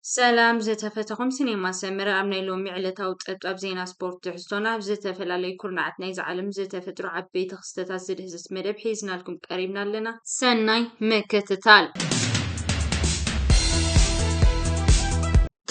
ሰላም ዝተፈተኹም ሲኔማ ሰመረ፣ ኣብ ናይ ሎሚ ዕለታዊ ጠብጣብ ዜና ስፖርት ትሕዝቶና፣ ኣብ ዝተፈላለዩ ኩርናዓት ናይዚ ዓለም ዝተፈጥሩ ዓበይቲ ክስተታት ዝድህስስ መደብ ሒዝናልኩም ቀሪብና ኣለና። ሰናይ ምክትታል።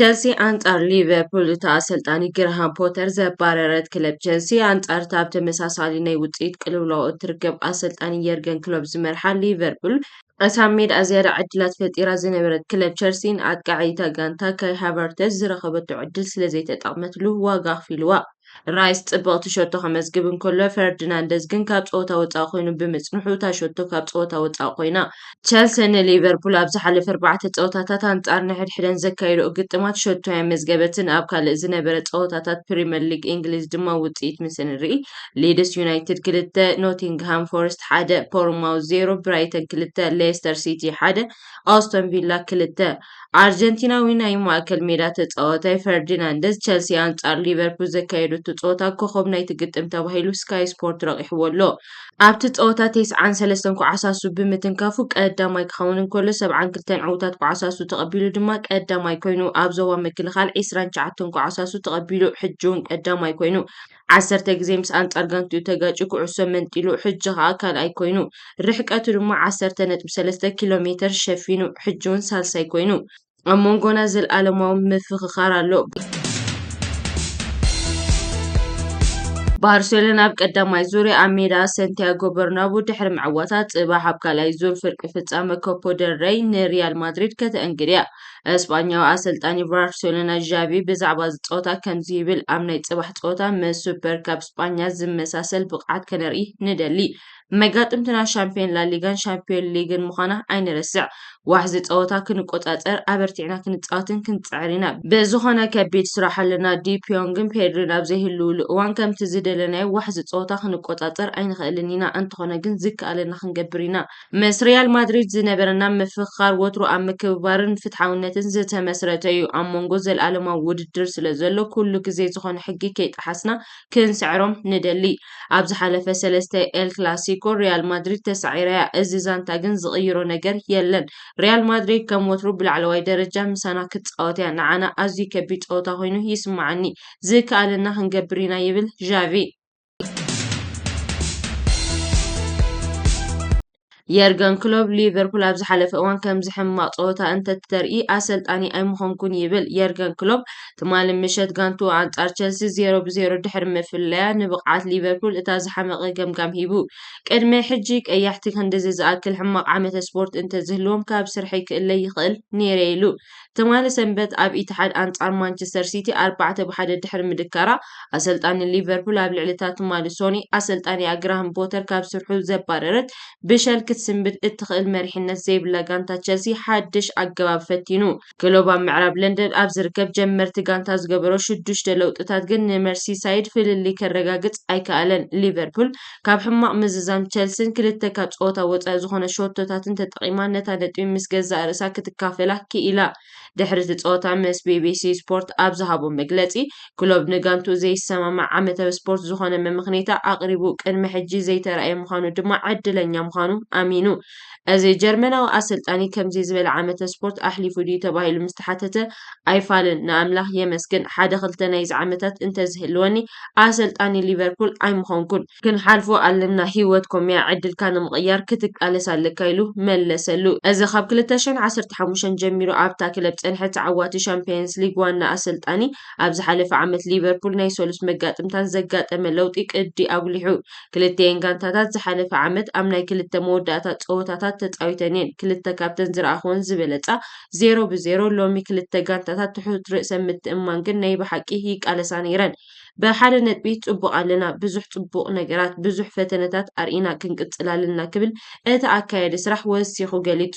ቸልሲ ኣንጻር ሊቨርፑል፣ እታ ኣሰልጣኒ ግራሃም ፖተር ዘባረረት ክለብ ቸልሲ፣ ኣንጻር እታ ኣብ ተመሳሳሊ ናይ ውጽኢት ቅልውላው እትርከብ ኣሰልጣኒ የርገን ክሎፕ ዝመርሓ ሊቨርፑል፣ እታ ኣብ ሜዳ ዝያዳ ዕድላት ፈጢራ ዝነበረት ክለብ ቸልሲ፣ ንኣጥቃዒታ ጋንታ ካይ ሃቨርተዝ ዝረኸበቶ ዕድል ስለ ዘይተጠቕመትሉ ዋጋ ኣኽፊልዋ። ራይስ ጽብቕቲ ሸቶ ከመዝግብ እንከሎ፣ ፈርዲናንደዝ ግን ካብ ጸወታ ወጻኢ ኮይኑ ብምጽንሑ፣ እታ ሸቶ ካብ ጸወታ ወጻኢ ኮይና። ቸልሲ ንሊቨርፑል ኣብ ዝሓለፈ ኣርባዕተ ጸወታታት ኣንጻር ንሕድሕደን ዘካየድኦ ግጥማት ሸቶ ኣየመዝገበትን። ኣብ ካልእ ዝነበረ ጸወታታት ፕሪምየር ሊግ እንግሊዝ ድማ ውጽኢት ምስ እንርኢ፣ ሊድስ ዩናይትድ ክልተ፣ ኖቲንግሃም ፎረስት ሓደ፣ ቦርንማውዝ ዜሮ፣ ብራይተን ክልተ፣ ሌስተር ሲቲ ሓደ፣ ኣስቶን ቪላ ክልተ። ኣርጀንቲናዊ ናይ ማእከል ሜዳ ተጻዋታይ ፈርዲናንደዝ፣ ቸልሲ ኣንጻር ሊቨርፑል ዘካየደቶ ጸወታ ኮኾብ ናይቲ ግጥም ተባሂሉ ስካይ ስፖርት ረቒሕዎ ኣሎ። ኣብቲ ጸወታ ተስዓን ሰለስተን ኳዕሳሱ ብምትንካፉ ቀዳማይ ክኸውን እንከሎ፣ ሰብዓን ክልተን ዕዉታት ኳዕሳሱ ተቐቢሉ ድማ ቀዳማይ ኮይኑ፣ ኣብ ዞባ ምክልኻል ዒስራን ትሽዓተን ኳዕሳሱ ተቐቢሉ ሕጂ እውን ቀዳማይ ኮይኑ፣ ዓሰርተ ግዜ ምስ ኣንጻር ጋንትኡ ተጋጭዩ ኩዕሶ መንጢሉ፣ ሕጂ ኸኣ ካልኣይ ኮይኑ፣ ርሕቀቱ ድማ ዓሰርተ ነጥቢ ሰለስተ ኪሎ ሜተር ሸፊኑ፣ ሕጂ እውን ሳልሳይ ኮይኑ፣ ኣብ መንጎና ዘልኣለማዊ ምፍኽኻር ኣሎ። ባርሴሎና ኣብ ቀዳማይ ዙርያ ኣብ ሜዳ ሳንቲያጎ በርናቡ ድሕሪ ምዕዋታ፣ ጽባሕ ኣብ ካልኣይ ዙር ፍርቂ ፍጻመ ኮፖ ደል ረይ ንሪያል ማድሪድ ከተእንግድ እያ። እስጳኛዊ ኣሰልጣኒ ባርሴሎና ዣቪ ብዛዕባ እዚ ጸወታ ከምዚ ይብል፣ ኣብ ናይ ጽባሕ ጸወታ ምስ ሱፐር ካፕ ስጳኛ ዝመሳሰል ብቕዓት ከነርኢ ንደሊ። መጋጥምትና ሻምፒዮን ላሊጋን ሻምፒዮን ሊግን ምዃና ኣይንረስዕ። ዋሕዚ ጸወታ ክንቆጻጸር፣ ኣበርቲዕና ክንጻወትን ክንጽዕር ኢና። ብዝኾነ ከቢድ ስራሕ ኣለና። ዲፕዮንግን ፔድሪን ኣብ ዘይህልውሉ እዋን ከምቲ ዝደለናዮ ዋሕዚ ጸወታ ክንቆጻጸር ኣይንኽእልን ኢና። እንተኾነ ግን ዝከኣለና ክንገብር ኢና። ምስ ሪያል ማድሪድ ዝነበረና ምፍኽኻር ወትሩ ኣብ ምክብባርን ፍትሓውነትን ዝተመስረተ እዩ። ኣብ መንጎ ዘልኣለማዊ ውድድር ስለ ዘሎ ኩሉ ግዜ ዝኾነ ሕጊ ከይጠሓስና ክንስዕሮም ንደሊ። ኣብ ዝሓለፈ ሰለስተ ኤል ክላሲኮ ሪያል ማድሪድ ተሳዒራ እያ። እዚ ዛንታ ግን ዝቕይሮ ነገር የለን። ሪያል ማድሪድ ከም ወትሩ ብላዕለዋይ ደረጃ ምሳና ክትጻወት እያ። ንዓና ኣዝዩ ከቢድ ጸወታ ኮይኑ ይስምዓኒ። ዝከኣለና ክንገብር ኢና ይብል ዣቪ። የርገን ክሎፕ፣ ሊቨርፑል ኣብ ዝሓለፈ እዋን ከምዚ ሕማቕ ጸወታ እንተትተርኢ ኣሰልጣኒ ኣይምኾንኩን ይብል። የርገን ክሎፕ ትማሊ ምሸት ጋንትኡ ኣንጻር ቸልሲ ዜሮ ብዜሮ ድሕሪ ምፍለያ ንብቕዓት ሊቨርፑል እታ ዝሓመቐ ገምጋም ሂቡ። ቅድሚ ሕጂ ቀያሕቲ ክንድዚ ዝኣክል ሕማቕ ዓመተ ስፖርት እንተዝህልዎም ካብ ስርሐይ ክእለ ይኽእል ነይረ ኢሉ። ትማሊ ሰንበት ኣብ ኢትሓድ ኣንጻር ማንቸስተር ሲቲ ኣርባዕተ ብሓደ ድሕሪ ምድካራ፣ ኣሰልጣኒ ሊቨርፑል ኣብ ልዕሊ እታ ትማሊ ሶኒ ኣሰልጣኒኣ ግራሃም ፖተር ካብ ስርሑ ዘባረረት ብሸል ክትስንብድ እትኽእል መሪሕነት ዘይብላ ጋንታ ቸልሲ ሓድሽ ኣገባብ ፈቲኑ። ክሎፕ ኣብ ምዕራብ ለንደን ኣብ ዝርከብ ጀመርቲ ጋንታ ዝገበሮ ሽዱሽተ ለውጥታት ግን ንመርሲሳይድ ፍልልይ ከረጋግጽ ኣይከኣለን። ሊቨርፑል ካብ ሕማቕ ምዝዛም ቸልሲን ክልተ ካብ ጸወታ ወጻኢ ዝኾነ ሸቶታትን ተጠቒማ ነታ ነጥቢ ምስ ገዛእ ርእሳ ክትካፈላ ክኢላ። ድሕሪ እቲ ጸወታ ምስ ቢቢሲ ስፖርት ኣብ ዝሃቦ መግለጺ፣ ክሎፕ ንጋንትኡ ዘይሰማማዕ ዓመታዊ ስፖርት ዝኾነ መመኽነይታ ኣቕሪቡ፣ ቅድሚ ሕጂ ዘይተራእየ ምዃኑ ድማ ዕድለኛ ምዃኑ ኣሚኑ። እዚ ጀርመናዊ ኣሰልጣኒ ከምዚ ዝበለ ዓመተ ስፖርት ኣሕሊፉ ድዩ ተባሂሉ ምስ ተሓተተ፣ ኣይፋልን፣ ንኣምላኽ የመስግን፣ ሓደ ክልተ ናይዚ ዓመታት እንተዝህልወኒ ኣሰልጣኒ ሊቨርፑል ኣይምኾንኩን። ክንሓልፎ ኣለና፣ ህይወት ኮሚያ ዕድልካ ንምቕያር ክትቃለስ ኣለካ ኢሉ መለሰሉ። እዚ ካብ ክልተ ሽሕን ዓሰርተ ሓሙሽተን ጀሚሩ ኣብታ ክለብ ጸንሐ ተዓዋቲ ሻምፒየንስ ሊግ ዋና ኣሰልጣኒ፣ ኣብ ዝሓለፈ ዓመት ሊቨርፑል ናይ ሰሉስ መጋጥምታን ዘጋጠመ ለውጢ ቅዲ ኣጉሊሑ። ክልቲኤን ጋንታታት ዝሓለፈ ዓመት ኣብ ናይ ክልተ መወዳእታ ጸወታታት ተጻዊተን እየን። ክልተ ካብተን ዝረኣኽወን ዝበለጻ ዜሮ ብዜሮ። ሎሚ ክልተ ጋንታታት ትሑት ርእሰ ምትእምማን ግን ናይ ብሓቂ ይቃለሳ ነይረን። ብሓደ ነጥቢ ጽቡቕ ኣለና፣ ብዙሕ ጽቡቕ ነገራት፣ ብዙሕ ፈተነታት ኣርኢና ክንቅጽል ኣለና ክብል እቲ ኣካያዲ ስራሕ ወሲኹ ገሊጹ።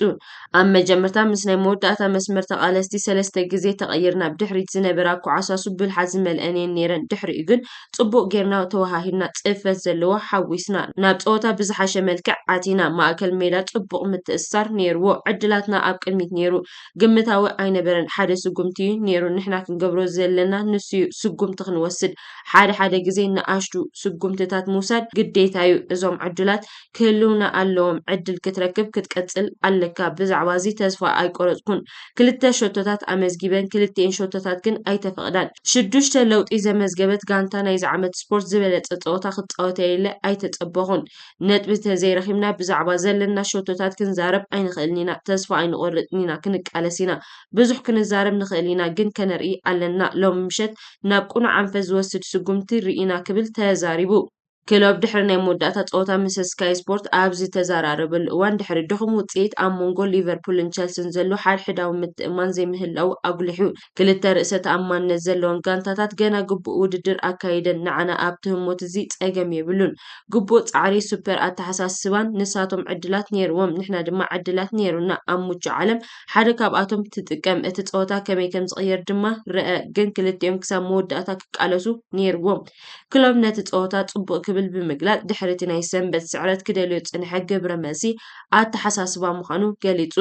ኣብ መጀመርታ ምስ ናይ መወዳእታ መስመር ተቓለስቲ ሰለስተ ግዜ ተቐይርና፣ ብድሕሪት ዝነበራ ኣኳዓሳሱ ብልሓ ዝመልአን እየን ነይረን። ድሕሪኡ ግን ጽቡቕ ጌርና ተወሃሂድና፣ ጽፈት ዘለዎ ሓዊስና፣ ናብ ጸወታ ብዝሓሸ መልክዕ ኣቲና። ማእከል ሜዳ ጽቡቕ ምትእስሳር ነይርዎ። ዕድላትና ኣብ ቅድሚት ነይሩ። ግምታዊ ኣይነበረን። ሓደ ስጉምቲ እዩ ነይሩ። ንሕና ክንገብሮ ዘለና ንሱ እዩ፣ ስጉምቲ ክንወስድ። ሓደ ሓደ ግዜ ንኣሽቱ ስጉምትታት ምውሳድ ግዴታ እዩ። እዞም ዕድላት ክህልውና ኣለዎም። ዕድል ክትረክብ ክትቀጽል ኣለካ። ብዛዕባ እዚ ተስፋ ኣይቆረጽኩን። ክልተ ሸቶታት ኣመዝጊበን፣ ክልቲኤን ሸቶታት ግን ኣይተፈቕዳን። ሽዱሽተ ለውጢ ዘመዝገበት ጋንታ ናይዚ ዓመት ስፖርት ዝበለጸ ጸወታ ክትጻወት የለ ኣይተጸበኹን። ነጥቢ ተዘይረኺብና ብዛዕባ ዘለና ሸቶታት ክንዛረብ ኣይንኽእልን ኢና። ተስፋ ኣይንቆርጽን ኢና። ክንቃለስ ኢና። ብዙሕ ክንዛረብ ንኽእል ኢና፣ ግን ከነርኢ ኣለና። ሎም ምሸት ናብ ቅኑዕ ኣንፈት ዝወስድ ስጉምቲ ርኢና ክብል ተዛሪቡ። ክለብ ድሕሪ ናይ መወዳእታ ጸወታ ምስ ስካይ ስፖርት ኣብ ዝተዘራረበሉ እዋን፣ ድሕሪ ድኹም ውጽኢት ኣብ መንጎ ሊቨርፑልን ቸልስን ዘሎ ሓድሕዳዊ ምትእማን ዘይምህላው ኣጉሊሑ። ክልተ ርእሰ ተኣማንነት ዘለወን ጋንታታት ገና ግቡእ ውድድር ኣካይደን፣ ንዓና ኣብቲ ህሞት እዚ ጸገም የብሉን። ግቡእ ጻዕሪ፣ ሱፐር ኣተሓሳስባን ንሳቶም ዕድላት ነይርዎም፣ ንሕና ድማ ዕድላት ነይሩና። ኣብ ምቹእ ዓለም ሓደ ካብኣቶም ትጥቀም። እቲ ጸወታ ከመይ ከም ዝቕየር ድማ ረኣ፣ ግን ክልቲኦም ክሳብ መወዳእታ ክቃለሱ ነይርዎም። ክለብ ነቲ ጸወታ ጽቡቕ ክብል ብምግላጽ፣ ድሕሪ እቲ ናይ ሰንበት ስዕረት ክደልዮ ዝጸንሐ ግብረ መልሲ ኣተሓሳስባ ምዃኑ ገሊጹ።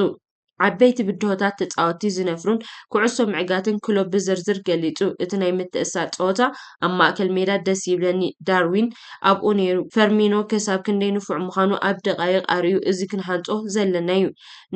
ዓበይቲ ብድሆታት ተጻወትቲ ዝነፍሩን ኩዕሶ ምዕጋትን ክሎፕ ብዝርዝር ገሊጹ። እቲ ናይ ምትእስሳር ጸወታ ኣብ ማእከል ሜዳ ደስ ይብለኒ። ዳርዊን ኣብኡ ነይሩ። ፈርሚኖ ክሳብ ክንደይ ንፉዕ ምዃኑ ኣብ ደቓይቕ ኣርእዩ፣ እዚ ክንሃንጾ ዘለና'ዩ።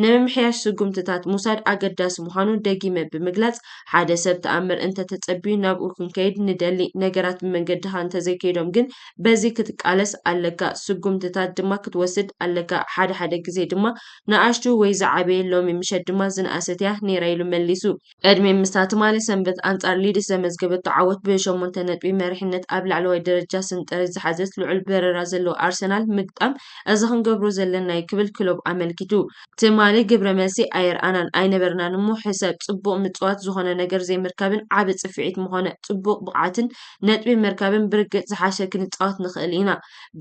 ንምምሕያሽ ስጉምትታት ምውሳድ ኣገዳሲ ምዃኑ ደጊመ ብምግላጽ፣ ሓደ ሰብ ተኣምር እንተተጸብዩ ናብኡ ክንከይድ ንደሊ። ነገራት ብመንገድኻ እንተዘይከይዶም ግን በዚ ክትቃለስ ኣለካ። ስጉምትታት ድማ ክትወስድ ኣለካ። ሓደ ሓደ ግዜ ድማ ንኣሽቱ ወይ ዝዓበየ፣ ሎሚ ምሸት ድማ ዝነኣሰት እያ ነይራ ኢሉ መሊሱ። ቅድሚ ምስታ ትማሊ ሰንበት ኣንጻር ሊድስ ዘመዝገበቶ ዓወት ብሸሞንተ ነጥቢ መሪሕነት ኣብ ላዕለዋይ ደረጃ ስንጠረዥ ዝሓዘት ልዑል በረራ ዘለዎ ኣርሰናል ምግጣም እዚ ክንገብሮ ዘለና እዩ ክብል ክሎፕ ኣመልኪቱ። ትማሊ ግብረ መልሲ ኣየርኣናን ኣይነበርናን እሞ ሕሰብ ጽቡቕ ምጽዋት ዝኾነ ነገር ዘይምርካብን ዓቢ ጽፍዒት ምኾነ ጽቡቕ ብቕዓትን ነጥቢ ምርካብን ብርግጽ ዝሓሸ ክንጻወት ንኽእል ኢና።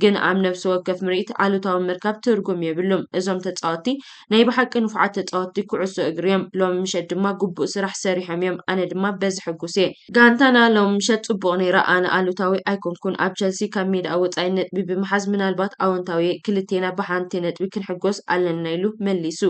ግን ኣብ ነፍሲ ወከፍ ምርኢት ኣሉታዊ ምርካብ ትርጉም የብሉን። እዞም ተጻወትቲ ናይ ብሓቂ ንፉዓት ተጻወትቲ ኩዕሶ እግሪ እዮም። ሎሚ ምሸት ድማ ግቡእ ስራሕ ሰሪሖም እዮም። ኣነ ድማ በዚ ሕጉስ እየ። ጋንታና ሎሚ ምሸት ጽቡቕ ነይራ። ኣነ ኣሉታዊ ኣይኮንኩን። ኣብ ቸልሲ ካብ ሜዳ ወጻኢ ነጥቢ ብምሓዝ ምናልባት ኣወንታዊ እየ። ክልቴና ብሓንቲ ነጥቢ ክንሕጎስ ኣለና ኢሉ መሊሱ።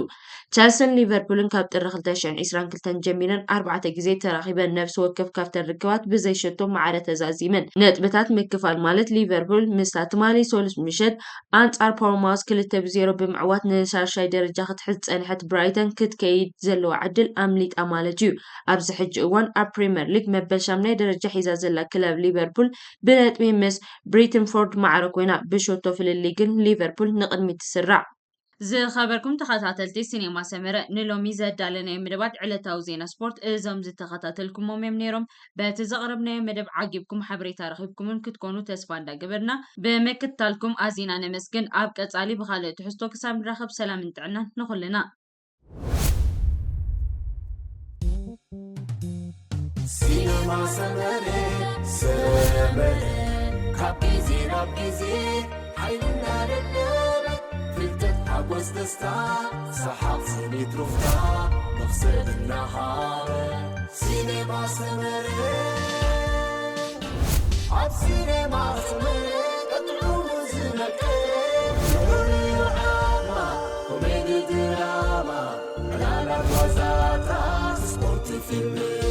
ቸልስን ሊቨርፑልን ካብ ጥሪ ክልተ ሽሕን ዕስራን ክልተን ጀሚረን ኣርባዕተ ግዜ ተራኺበን፣ ነፍሲ ወከፍ ካብተን ርክባት ብዘይ ሸቶ ማዕረ ተዛዚመን። ነጥብታት ምክፋል ማለት ሊቨርፑል ምስታ ትማሊ ሰሉስ ምሸት ኣንጻር ፖርማውዝ ክልተ ብዜሮ ብምዕዋት ንሻድሻይ ደረጃ ክትሕዝ ዝጸንሐት ብራይተን ክትከይድ ዘለዋ ዕድል ኣምሊጣ ማለት እዩ። ኣብዚ ሕጂ እዋን ኣብ ፕሪምየር ሊግ መበል ሻምናይ ደረጃ ሒዛ ዘላ ክለብ ሊቨርፑል ብነጥቢ ምስ ብሪትንፎርድ ማዕረ ኮይና፣ ብሸቶ ፍልልይ ግን ሊቨርፑል ንቕድሚት ትስራዕ። ዝኸበርኩም ተኸታተልቲ ሲኔማ ሰመረ፣ ንሎሚ ዘዳለናዮ መደባት ዕለታዊ ዜና ስፖርት እዞም ዝተኸታተልኩሞም እዮም ነይሮም። በቲ ዘቕረብናዮ መደብ ዓጊብኩም ሓበሬታ ረኺብኩምን ክትኮኑ ተስፋ እንዳገበርና፣ ብምክትታልኩም ኣዚና ነመስግን። ኣብ ቀጻሊ ብኻልእ ትሕዝቶ ክሳብ ንራኸብ ሰላምን ጥዕናን ንኹልና። ሲነማ ሰመረ፣ ሰመረ፣ ካብ ግዜ ናብ ግዜ ሓይልና ደደበ፣ ፍልጠት ሓጎስ ደስታ፣ ሰሓቕ ስኒት ሩፍታ፣ መኽሰብ እናሃበ። ሲነማ ሰመረ፣ ኣብ ሲነማ ሰመረ፣ ጥዑሙ ዝመቀረ፣ ንዑ ንዓማ፣ ኮሜዲ ድራማ፣ ዕላላት ዋዛታት፣ ስፖርት ፊልም፣